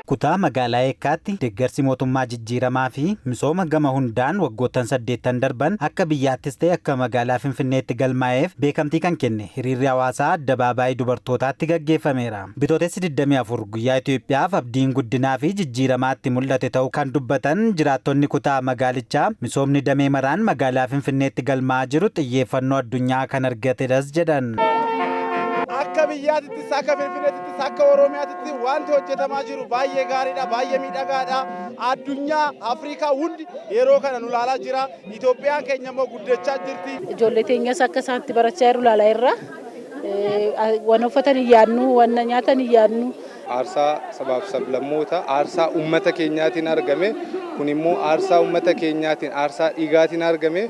Kutaa magaalaa Eekkaatti deeggarsi mootummaa jijjiiramaa fi misooma gama hundaan waggoottan 8 darban akka biyyaattis ta'e akka magaalaa Finfinneetti galmaa'eef beekamtii kan kenne hiriirri hawaasaa addabaabaayii dubartootaatti gaggeeffameera. Bitootessi 24 guyyaa Itoophiyaaf abdiin guddinaa fi jijjiiramaatti mul'ate ta'uu kan dubbatan jiraattonni kutaa magaalichaa, misoomni damee maraan magaalaa Finfinneetti galmaa'aa jiru xiyyeeffannoo addunyaa kan argatedhas jedhan. Akka biyyaatittis, akka Finfinneetittis, akka Oromiyaatittis wanti hojjetamaa jiru baay'ee gaariidha, baay'ee miidhagaadha. Addunyaa Afrikaa hundi yeroo kana nu ilaalaa jira. Itoophiyaan keenya immoo guddachaa jirti. Ijoollee teenyas akka isaanitti barachaa jiru ilaalaa irra. Waan uffatan hin yaadnu, waan nyaatan hin yaadnu. Aarsaa sabaaf sablammoota, aarsaa uummata keenyaatiin argame kun immoo, aarsaa uummata keenyaatiin, aarsaa dhiigaatiin argame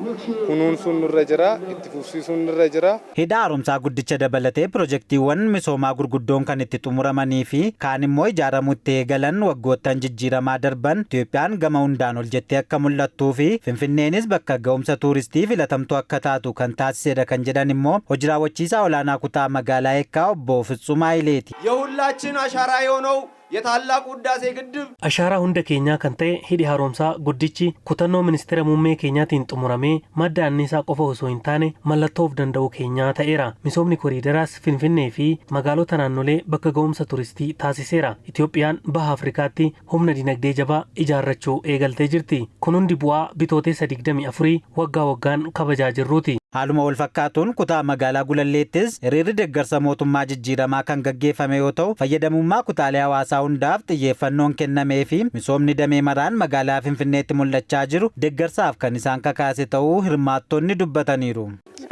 kunuunsuun nurra jira, itti fufsiisuun nurra jira. Hidha Haaromsaa Guddicha dabalatee pirojektiiwwan misoomaa gurguddoon kan itti xumuramanii fi kaan immoo ijaaramuu itti eegalan waggoottan jijjiiramaa darban Itoophiyaan gama hundaan ol jettee akka mul'attuu fi Finfinneenis bakka ga'umsa tuuristii filatamtuu akka taatu kan taasisedha kan jedhan immoo hojii raawwachiisaa olaanaa kutaa magaalaa Eekkaa obbo Fitsum Hayileeti. የሁላችን አሻራ የሆነው የታላቁ ህዳሴ ግድብ Ashaaraa hunda keenyaa kan ta'e Hidhi Haaromsaa Guddichi kutannoo Ministeera Muummee keenyaatiin xumuramee madda anniisaa qofa osoo hin taane mallattoo of danda'uu keenyaa ta'eera. Misoomni koriidaraas Finfinnee fi magaalota naannolee bakka ga'umsa turistii taasiseera. Itoophiyaan Baha Afrikaatti humna dinagdee jabaa ijaarrachuu eegaltee jirti. Kun hundi bu'aa Bitootessa 24 waggaa waggaan kabajaa jirruuti. Haaluma wal fakkaatuun kutaa magaalaa Gulalleettis hiriirri deeggarsa mootummaa jijjiiramaa kan gaggeeffame yoo ta'u, fayyadamummaa kutaalee hawaasaa hundaaf xiyyeeffannoon kennamee fi misoomni damee maraan magaalaa Finfinneetti mul'achaa jiru deeggarsaaf kan isaan kakaase ta'uu hirmaattonni dubbataniiru.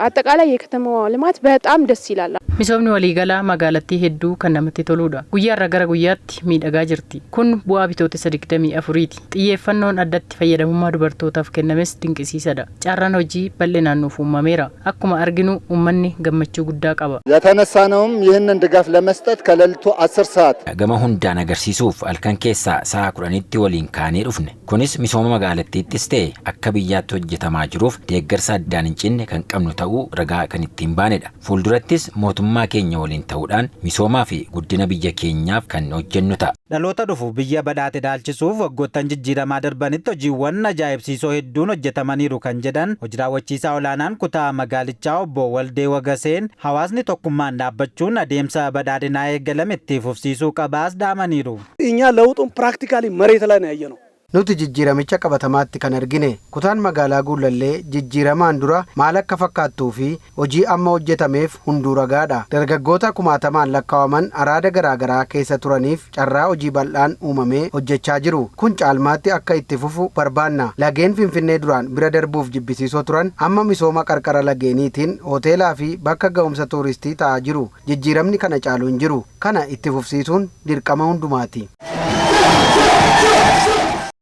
አጠቃላይ የከተማዋ ልማት በጣም ደስ ይላል። Misoomni waliigalaa magaalattii hedduu kan namatti toludha. Guyyaarraa gara guyyaatti miidhagaa jirti. Kun bu'aa Bitootessa 24ti. Xiyyeeffannoon addatti fayyadamummaa dubartootaaf kennames dinqisiisadha. Carraan hojii bal'inaan nuuf uumameera. Akkuma arginu uummanni gammachuu guddaa qaba. የተነሳነውም ይህንን ድጋፍ ለመስጠት ከሌሊቱ 10 ሰዓት Gama hundaan agarsiisuuf halkan keessaa sa'a 10tti waliin kaanee dhufne. Kunis misooma magaalattiittis ta'e akka biyyaatti hojjetamaa jiruuf deeggarsa addaan hin cinne kan qabnu ta'uu ragaa kan ittiin baanedha. Fuuldurattis mootummaa keenya waliin ta'uudhaan misoomaa fi guddina biyya keenyaaf kan hojjennu ta'a. Dhaloota dhufu biyya badhaate dhaalchisuuf waggoottan jijjiiramaa darbanitti hojiiwwan ajaa'ibsiisoo hedduun hojjetamaniiru kan jedhan hojii raawwachiisaa olaanaan kutaa magaalichaa obbo Waldee Wagaseen, hawaasni tokkummaan dhaabbachuun adeemsa badhaadhinaa eegalame itti fufsiisuu qabaas dhaamaniiru. እኛ ለውጡን practically መሬት ላይ ነው ያየነው። Nuti jijjiiramicha qabatamaatti kan argine. Kutaan magaalaa Guulallee jijjiiramaan dura maal akka fakkaattuu fi hojii amma hojjetameef hunduu ragaadha. Dargaggoota kumaatamaan lakkaa'aman araada garaagaraa keessa turaniif carraa hojii bal'aan uumamee hojjechaa jiru. Kun caalmaatti akka itti fufu barbaanna. Lageen Finfinnee duraan bira darbuuf jibbisiisoo turan amma misooma qarqara lageeniitiin hoteelaa fi bakka ga'umsa tuuristii ta'aa jiru. Jijjiiramni kana caalu hin jiru. Kana itti fufsiisuun dirqama hundumaati.